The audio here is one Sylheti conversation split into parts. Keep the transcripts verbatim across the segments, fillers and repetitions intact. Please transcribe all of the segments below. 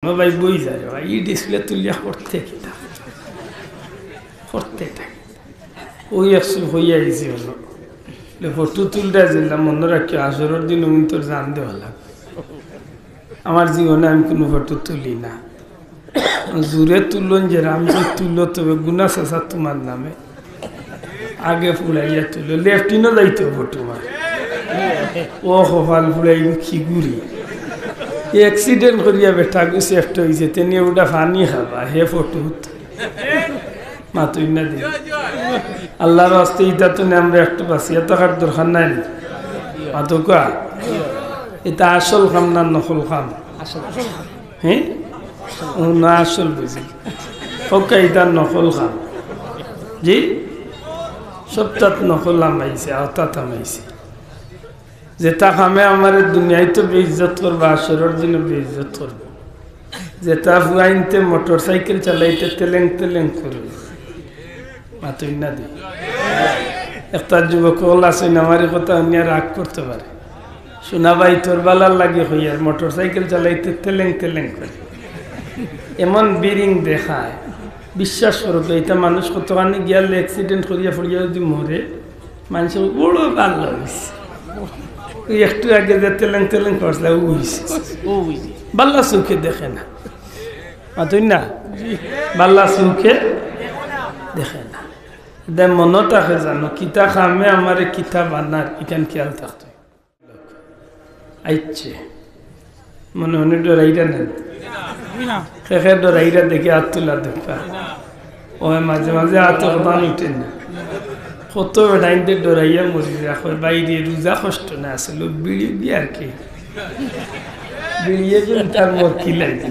আমার ভাই বই যায় রে ভাই, ই ডিসপ্লে তুলিয়া করতে কিতা? করতে থাকে। ওই একশো হইয়া গেছি হলো। লে ফটো তুলতে আসলাম, মনে রাখি, আসরের দিন আমি তোর জান দেওয়া লাগবে। আমার জীবনে আমি কোনো ফটো তুলি না। জোরে তুলন যে রাম যে তুলো, তবে গুনা চাচা তোমার নামে। আগে ফুলাইয়া তুলো, লেফটিনও যাইতে ফটো মার। ও কপাল ফুলাই কি ঘুরি। অ্যাক্সিডেন্ট করিয়া বেটা গু সেফট হইছে, তেনি ওটা পানি খাবা, হে ফটো উঠ। মাতুই না দি। আল্লাহর ওয়াস্তে ইতা তো আমরা একটু বাঁচিয়া থাকার দরকার নাই নি? মাতুকা। ইতা আসল কাম না নকল কাম? হ্যাঁ? ও না আসল বুঝি। ওকে, ইতা নকল কাম। জি? সবটাত নকল হামাইছে, আওতাত হামাইছে। যেটা কামে আমারে দুনিয়াইত বেইজ্জত করবা, আসরের দিনও বেইজ্জত করবা। যেটা ফুয়াইন্তে মোটরসাইকেল চালাইতে তেলেং তেলেং করে। মাতুই না দি। একটা যুবক অকল আছইন, আমারে কথা হুনিয়া রাগ করতে পারে। শোনা ভাই, তোর বালার লাগি কইয়ার, মোটরসাইকেল চালাইতে তেলেং তেলেং করে। এমন বিরিং দেখায়, বিশ্বাস করো তো, এটা মানুষ কতখানি গিয়ালে অ্যাক্সিডেন্ট করিয়া পড়িয়া যদি মরে, মানুষের বড় ভালা হইছে। ওই একটু আগে যে তেলেং তেলেং করছিল, ও হইছে। ও হইছে। বালা চোখে দেখে না। মাতুই না? বালা চোখে দেখে না। দে মনো থাকে জানো, কিতা কামে আমারে কিতা বানার, ইখান খেয়াল থাকতো। আইচ্ছে। মনে মনে ডরাইরা না? কে কে ডরাইরা দেখি আত তুলা দেখা। ও মাঝে মাঝে আত হবান উঠে না। কত বেটাইন্তে ডরাইয়া মরি যায়, কয়, "বাইরে রোজা কষ্ট না আসলে, বিড়ি দিয়ে আর কি।" বিড়িয়ে কিন্তু তার মক্কি লাগে।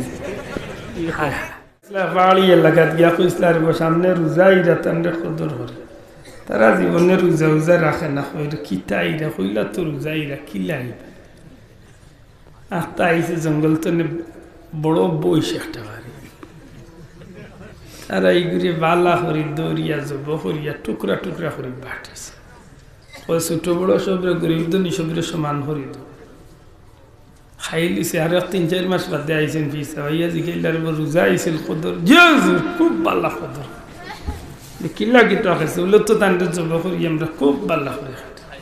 হায় হায়। পাহাড়ি এলাকাত গিয়া কইসলা, "আরে সামনে রোজা আইরা, তানরে কদর করে।" তারা জীবনে রোজা উজা রাখে না, কইল, "কিতা আইরা, কইলা তো রোজা আইরা, কিলা আইবা?" আখতা আইছে জঙ্গল তনে, বড় বইস একটা বাড়ি। তারা ইগুরে বালা করি দৌড়িয়া জব করিয়া টুকরা টুকরা করি বাটিছে। কয়, "ছোট বড় সবরে, গরিব ধনী সবরে সমান করি দো।" খাইলিছে, আর এক তিন চাইর মাস বাদে আইছেন ফিরছে। ভাইয়া জিগাইলা, "আরে বা রোজা আইছিল কদর?" "জি হুজুর, খুব বালা কদর।" "কিলা কিতা খাইছে?" বলে, "তো তানরে জব করি আমরা খুব বালা করি খাই।"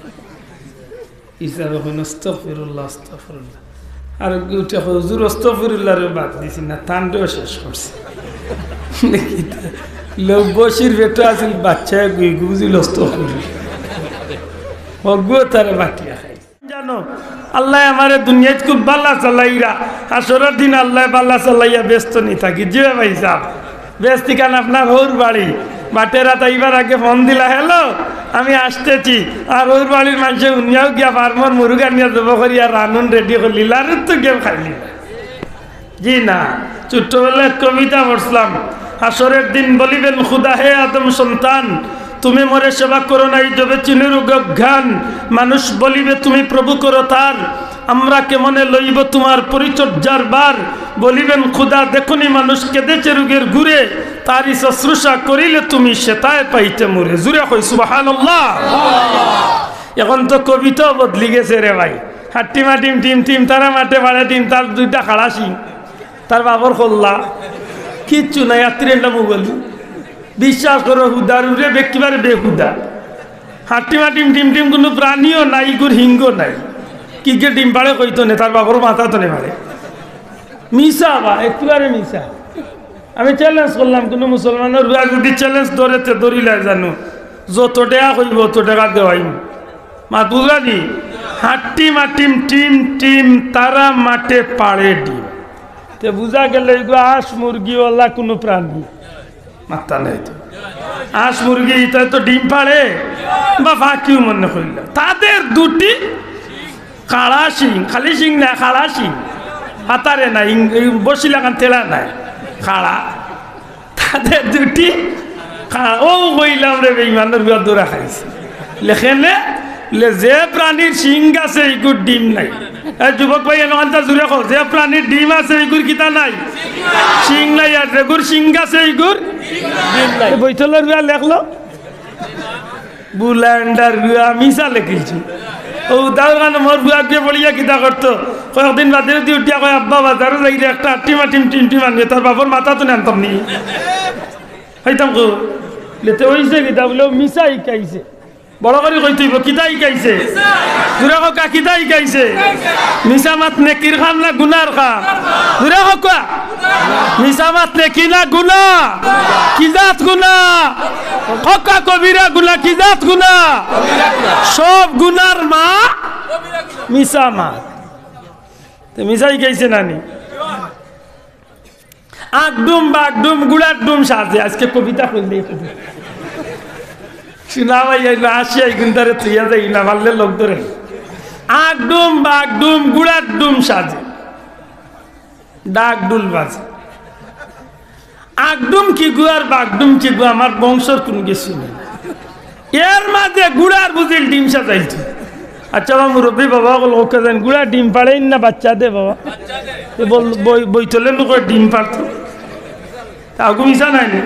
হিসাবে কইন, "আস্তাগফিরুল্লাহ, আস্তাগফিরুল্লাহ।" আর উঠে কয়, "হুজুর, আস্তাগফিরুল্লাহরে বাদ দিছি না, তানরেও শেষ করছি।" দেখি তো, লোক বসির বেটা আছিল, বাচ্চা গুই গুজিল আস্তাগফিরুল্লাহ। হগুও তারে বাটিয়া খাই। জানো, আল্লাহ আমারে দুনিয়াত খুব বালা চালাইরা, হাশরর দিন আল্লাহ বালা চালাইয়া বেস্ত নি থাকি। জি ভাই সাহেব, বেস্তি খান আপনার হৌর বাড়ি। বাটেরাত আইবার আগে ফোন দিলা, "হ্যালো, আমি আসতেছি।" আর হৌর বাড়ির মানষে হুনিয়াও গিয়া ফার্মর মুরুগ আনিয়া জব করিয়া রানুন রেডি করলি, লারুত তো গেম খাইলি না। জি না, ছোট্টবেলায় কবিতা পড়ছিলাম, হাশরের দিন বলিবেন খুদা, "হে আদম সন্তান, তুমি মোরে সেবা করো নাই, জবে চিনির অজ্ঞান।" মানুষ বলিবে, "তুমি প্রভু করো তার, আমরা কেমনে লইব তোমার পরিচর্যার ভার?" বলিবেন খুদা, "দেখনি মানুষ কেঁদেছে রোগের ঘুরে, তারই শুশ্রূষা করিলে তুমি সেতায় পাইতে মোরে।" জুরে কই সুবহানাল্লাহ। এখন তো কবিতাও বদলি গেছে রে ভাই। হাট্টি মাটিম টিম টিম, তারা মাঠে পাড়ে ডিম, তার দুইটা খাড়া শিং, তার বাপর খোল্লা, কিচ্ছু নাই, আত্তির একটা মুগলি। বিশ্বাস করো, হুদার উরে বেকিবারে বেহুদা। হাট্টি মাটিম টিম টিম, কোনো প্রাণীও নাই, ইগুর হিঙ্গ নাই। কিগে ডিম পাড়ে কইতো নে, তার বাপর মাথা তো নে পাড়ে। মিছা বা, একেবারে মিছা। আমি চ্যালেঞ্জ করলাম, কোনো মুসলমানের রুয়া যদি চ্যালেঞ্জ ধরে, তে ধরিলাই জানো, যত টেকা কইব, অত টেকা দেওয়াইব। মাত বুঝলা নি? হাট্টি মাটিম টিম টিম, তারা মাঠে পাড়ে ডিম। তে বুঝা গেল, এগু হাঁস মুরগি ওলা কোনো প্রাণী। মাত্তা নাই তো। হাঁস মুরগি ইতা তো ডিম পাড়ে, বা ফাঁকিও মনে করিল। তাদের দুটি খাড়া শিং, খালি শিং না, খাড়া শিং। হাতারে না, ইং-, ইং-, বসি লাগান তেড়া নাই, খাড়া। তাদের দুটি খাড়া। ও কইলাম রে বেইমানর গুয়া দৌড়া খাইছে। লেখেনে, লে যে প্রাণীর শিং আছে, ইগুর ডিম নাই। এ যুবক ভাই, এনকান্তা জুরে কও, যে প্রাণীর ডিম আছে, ইগুর কিতা নাই? শিং নাই। আর যেগুর শিং আছে, ইগুর ডিম নাই। এ বৈতলর গুয়া লেখলো। বুলান্ডার রুয়া মিছা লেখিলছি। ও দাউরান মোর বুয়াকে বলিয়া কিতা করতো? কয়েকদিন বাদে যদি উঠিয়া কয়, "আব্বা, বাজারো যাইরে, একটা টিমা টিম টিম টিম আনিও", তার বাপর মাথা তো আনতাম নি। খাইতাম কো? লেতে অইছে কিতা বুলে, "ও মিছা হিকাইছে।" বড় করি কইতে অইবো, কিতা হিকাইছে? জুরে কউক্কা, কিতা হিকাইছে? মিছা মাত নেকির কাম না গুনার কাম? জুরে কউক্কা। মিছা মাত নেকি না গুনা? কি জাত গুনা? কউক্কা, কবিরা গুনা। কি জাত গুনা? সব গুনার মা মিছা মাত। তে মিছা হিকাইছে না নি? আঁকডুম বাগডুম গুড়ার ডুম সাজে, আজকে কবিতা কইলে। শুনা ভাই, আইলো আসি, এই গুন্ডারে তুইয়া যাই না, মারলে লোক ধরে। আঁকডুম বাগডুম গুড়ার ডুম সাজে, ডাক ডুল বাজে। আঁকডুম কিগু আর বাগডুম কিগু, আমার বংশর কুনু গেছে নাই। এর মাঝে গুড়ার বুঝিল ডিম সাজাইছে। আচ্ছা বা মুরব্বি বাবা অকল কউক্কা যাইন, গুড়া ডিম পাড়েইন না বাচ্চা দে বাবা? এ বল, বই-, বইতলে লোকে ডিম পাড়তো। তা আগু মিছা নায় নি?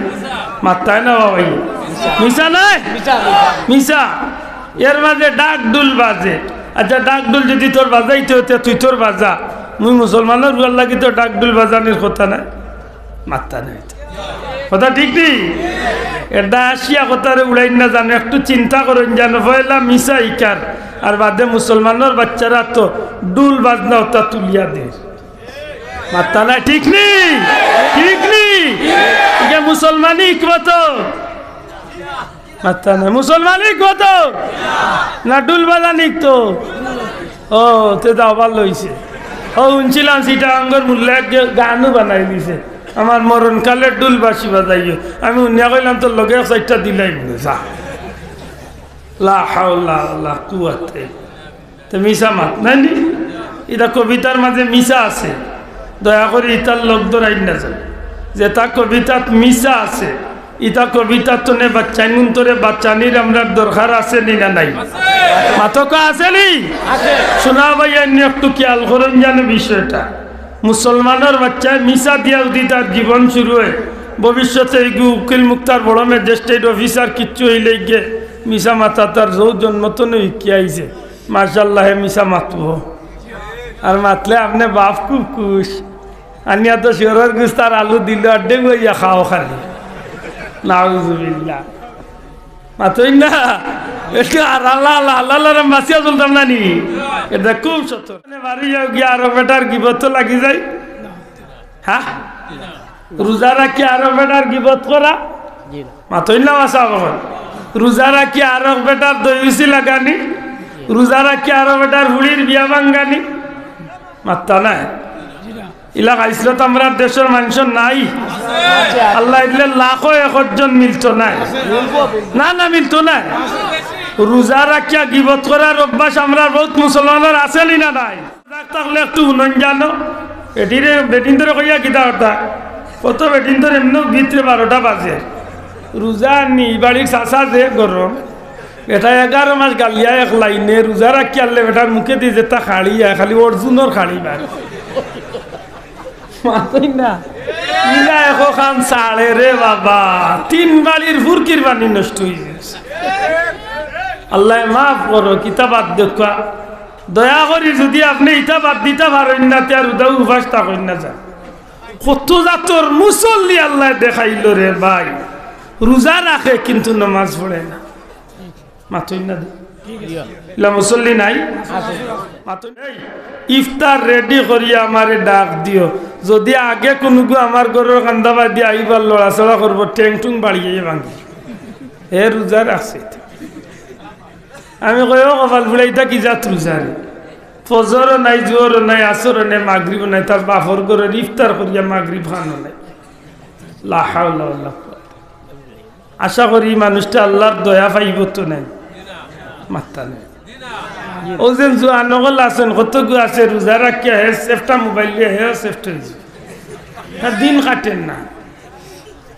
মাত্তায় না বাবা, এই মিছা নায়? মিছা। এর মাঝে ডাক ডুল বাজে। আচ্ছা, ডাক ডুল যদি তোর বাজাইতে অয়, তে তুই তোর বাজা। মুই মুসলমানর ফুয়ার লাগি তো ডাক ডুল বাজানির কথা নায়। মাত্তা নাই তো। কথা ঠিক নি? এটা আসিয়া কথারে উড়াইন না জানো, একটু চিন্তা করইন জানো, পয়লা মিছা হিকার, আর বাদে মুসলমানর বাচ্চারা তো ডুল বাজনা ওটা তুলিয়া দের। মাত্তা নাই, ঠিক নি? ঠিক নি? ইটা মুসলমানি হিকমত। মাত্তা নাই, মুসলমানি হিকমত। না ডুল বাজানি হিকতো? ও, তে যাও, ভালা অইছে। ও, হুনছিলাম চিটাগাঙ্গর মুল্লা এক গে-, গানও বানাই দিছে, "আমার মরণকালে ডুল বাঁশি বাজাইও।" আমি হুনিয়া কইলাম, "তোর লগে এক চাইরটা দিলাই মনে যা।" লা হাওলা ওয়ালা কুওয়াতা ইল্লা বিল্লাহ। তে মিছা মাত নায় নি? ইটা কবিতার মাঝে মিছা আছে, দয়া করি ইতার লগ ধরাইন না যান। যেটা কবিতাত মিছা আছে, ইতা কবিতার তনে বাচ্চাইন গুন্তরে বাঁচানির আমরার দরকার আছে নি না নাই? মাতকা আছে নি? শুনা ভাই, এমনি একটু খেয়াল করইন জানো বিষয়টা। মুসলমানর বাচ্চায় মিছা দিয়া যদি তার জীবন শুরু অয়, ভবিষ্যতে ইগু উকিল মুক্তার বড় ম্যাজিস্ট্রেট অফিসার কিচ্ছু অইলে গিয়ে মিছা মাতা তার যৌ জন্ম তনে হিকিয়া আইছে। মাশাআল্লাহ, হে মিছা মাতবো। আর মাতলে আপনে বাপ খুব খুশ। আনিয়া তো শিওরর গুস্তার আলু দিল, আর ডেঙ্গু ইয়া খাও খালি। নাউজুবিল্লাহ। মাতইন না? একটু আর আল্লাহ, আল্লাহ, আল্লাহ, আল্লাহ, আমি বাঁচিয়া চলতাম না নি? এটা খুব সত্য। মানে বাড়ি যাও গিয়া আরো বেটার গিবত তো লাগি যায়। হ্যাঁ? রোজা রাখি আরো বেটার গিবত করা? জি না। মাতইন না মাসা বাবা। রোজা রাখি আরো বেটার দই উসি লাগানি? রোজা রাখি আরো বেটার ফুড়ির বিয়া ভাঙ্গানি? মাত্তা নাই। ইলা খাইছলত আমরার দেশর মানষর নাই। আল্লাহ দিলে লাখো একজন মিলতো নাই। না, না, মিলতো নাই। রোজা রাখিয়া গিবত করার অভ্যাস আমরার বউত মুসলমানর আছে নি না নাই? রাগ থাকলে একটু হুনইন জানো। বেটিরে, বেটিন্তরে কইয়া কিতা কথা? কত বেটিন্তর এমনেউ ভিতরে বারোটা বাজে। রোজা আনি, ই বাড়ির চাচা যে গরম। বেটা এগারো মাস গালিয়া এক লাইনে, রোজা রাখিয়ারলে বেটার মুখেদি যেটা খাড়ি আয়, খালি অর্জুনর খাড়ি বার। মাতইন না। ইলা একো খান ছাড়ে রে বাবা। তিন বাড়ির ফুরকির পানি নষ্ট অই গেছে। আল্লায় মাফ করো, কিতা বাদ দেউক্কা। দয়া করি যদি আপনে ইতা বাদ দিতা পারইন না, তে আর উদাউ উপাস থাকইন না যা। কত জাতর মুসল্লি আল্লায় দেখাইল রে ভাই, রোজা রাখে কিন্তু নামাজ পড়ে না। মাতইন না দে। ইলা মুসল্লি নাই? মাতইন। এই, ইফতার রেডি করিয়া আমারে ডাক দিও। যদি আগে কুনুগু আমার ঘরর কান্দাবাদি আইবার লড়াচড়া করবো, ঠেং-ঠুং বাড়িয়ে ভাঙি। হে রোজা রাখছে। আমি কই, "ও কপাল ফুড়া, ইতা কি জাত রোজা রে? ফজরও নাই, জোহরও নাই, আসরও নাই, মাগরিবও নাই, তার বাপর ঘরর ইফতার করিয়া মাগরিব খানও নাই।" লা হাওলা ওয়ালা কুওয়াতা। আশা করি ই মানুষটা আল্লার দয়া পাইবো তো নাই? মাত্তা নাই। অউ যেন জোয়ান অকল আছইন, কতগু আছে রোজা রাখিয়া হে সেফটা মোবাইল লইয়া হে সেফট অইছে। তার দিন কাটের না।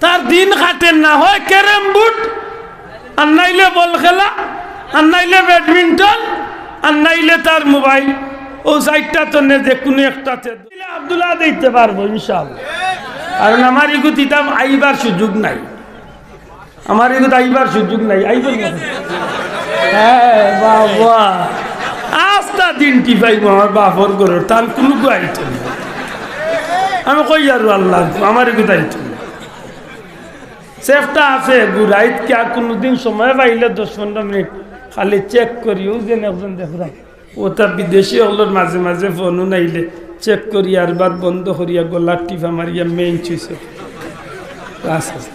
তার দিন কাটের না, হয় ক্যারাম বোর্ড, আর নাইলে বল খেলা, আর নাইলে ব্যাডমিন্টন, আর নাইলে তার মোবাইল। অউ চাইরটা তনে যেকুনু একটাতে দিলে আব্দুল্লাহ দিতে পারবো ইনশাআল্লাহ। কারণ আমার ইগুত ইতা আইবার সুযোগ নাই, আমার ইগুত আইবার সুযোগ নাই, আইবার না। হ্যাঁ বাবা, আজ তা দিন টিপাইমু আমার বাপর ঘরর, তান কুনু গু আইতো না। আমি কই আর আল্লাহ, আমার এগু আইতো না। সেফটা আছে, গু রাইত কিয়া কুনুদিন সময় পাইলে দশ পনেরো মিনিট খালি চেক করি, অউ যেন একজন দেখরাম। অতা বিদেশি অকলর মাঝে মাঝে ফোন আইলে চেক করি, আর বাদ বন্ধ করিয়া গলার টিপা মারিয়া মেইন সুইচ অফ। বাস, বাস।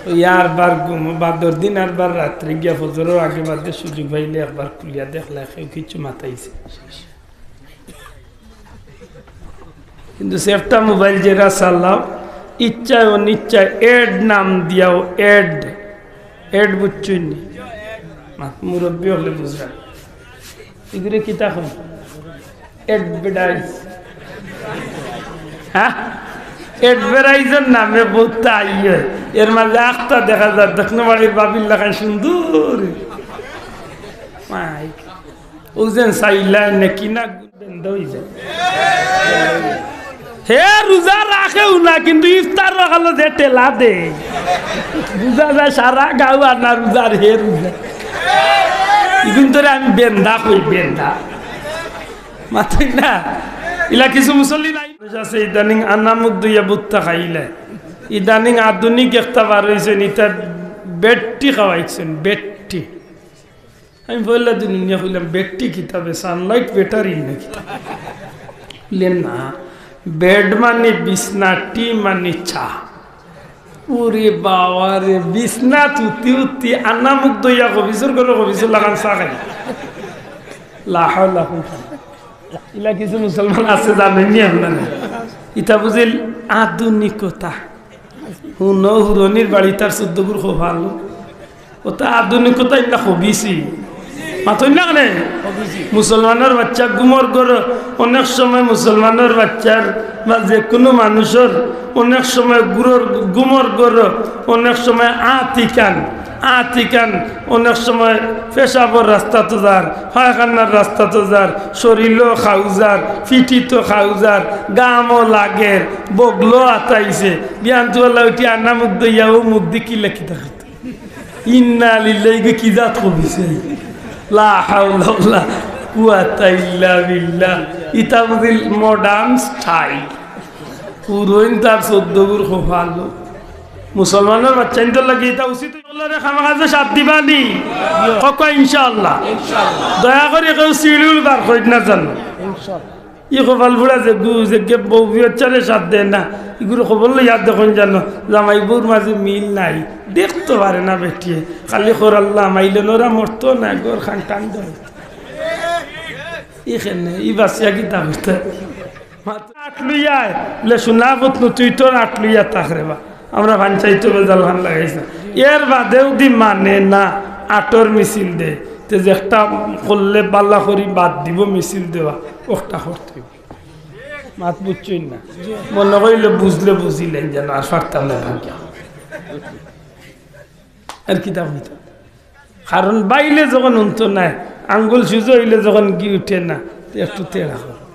অউ আর বার ঘুম, বাদর দিন আর বার রাত্রে গিয়া ফজরর আগে বাদে সুযোগ পাইলে একবার খুলিয়া দেখলা, কেউ কিচ্ছু মাতাইছে। কিন্তু সেফটা মোবাইল যেরা চালাও, ইচ্ছায় অনিচ্ছায় অ্যাড নাম দিয়াও, অ্যাড, অ্যাড বুঝছইন নি? মা-, মুরব্বি অকলে বুঝরা। ইগুরে কিতা কয়? অ্যাডভার্টাইজ। হ্যাঁ? অ্যাডভার্টাইজর নামে বউত আইয়ে। এর মাঝে আখতা দেখা যায়, দেখনো বাড়ির বাবির লাখান সুন্দর। মাই। অউ যেন চাইলা নাকি না বেন্দা অই যায়। হে রোজা রাখেও না, কিন্তু ইফতার রাখালো যে ঠেলা দে। বুঝা যায় সারা গাঁও আর না রোজার হে রোজা। ইগুন তোরে আমি বেন্দা কই, বেন্দা। মাতইন না? ইলা কিছু মুসল্লি নাই। আছে ইদানিং আন্না মুখ ধুইয়া বুত্তা খাইলে। ইদানিং আধুনিক একটা বার অইছে, ইতা বেট্টি খাওয়াইছইন, বেট্টি। আমি পয়লা দিন নিয়া কইলাম, "বেট্টি কিতা বে, সানলাইট ব্যাটারি না কিতা?" বলে, "না, বেড মানে বিছনা, টি মানে চা।" ওরে বাবা রে, বিছনাত উঠি উঠি আন্না মুখ ধইয়া কবিছর করে কবিছর লাখান চা খাই। লা হাওলা ওয়ালা কুওয়াতা। ইলা কিছু মুসলমান আছে জানইন নি আপনারা? ইতা বুঝিল আধুনিকতা। হুনো, হুরনির বাড়ি তার চৌদ্দ গুর খোফালো। অতা আধুনিকতা ইলা খবিছি। মাতইন না কেনে? মুসলমানর বাচ্চা ঘুমর ঘর, অনেক সময় মুসলমানর বাচ্চার বা যেকুনু মানুষর অনেক সময় গুরর, ঘুমর ঘর, অনেক সময় আতিকান, আতিকান, অনেক সময় পেশাবর রাস্তাত যার, পায়খানার রাস্তাত যার, শরীলো খাউজার, ফিটিত খাউজার, গামও লাগের, বগলো আতাইছে, বিয়ান তুয়াল্লা উঠি আন্না মুখ ধইয়া অউ মুখ দি কিলা কিতা খাইতো। ইন্না লিল্লাহি, ইগু কি জাত কবিছে? লা হাওলা ওয়ালা কুওয়াতা ইল্লা বিল্লাহ। ইতা বুঝিল modern style। হুরইন তার চৌদ্দ গুর খোফালো। মুসলমানর বাচ্চাইন্তর লাগি ইতা উচিত। আল্লারে খামাখা যে সাথ দিবা নি? কউক্কা ইনশাআল্লাহ। দয়া করি কেউ সিঁড়িউল বার কইর না জানো। ই কপাল ফুড়া যেগু, যেগে বউ বাচ্চারে সাথ দেয় না, ইগুর খবর লইয়া দেখইন জানো, জামাই বউর মাঝে মিল নাই, দেখতো পারে না বেটিয়ে, খালি কর আল্লাহ, মাইলে নরা মরতো না, ঘর খান টান দেয়। ইখানে, ই বাসিয়া কিতা করতে? মাত্র আট লইয়া আয়, বলে, "সোনা পুতনু, তুই তোর আট লইয়া থাক রে বা।" আমরা পঞ্চায়েত বেজাল খান লাগাইছি। এর বাদেও দি মানে না, আটর মিছিল দে। তে যে একটা করলে বালা করি বাদ দিব মিছিল দেওয়া, ওটা করতে হইব। মাত বুঝছইন না? মনে করিলে বুঝলে বুঝিলেন যেন আর পারতাম না ভাঙ্গিয়া। আর কিতা কইতাম? কারণ বাইলে যখন উনতো নাই, আঙ্গুল সুজা অইলে যখন ঘি উঠে না, তো একটু তেড়া করে।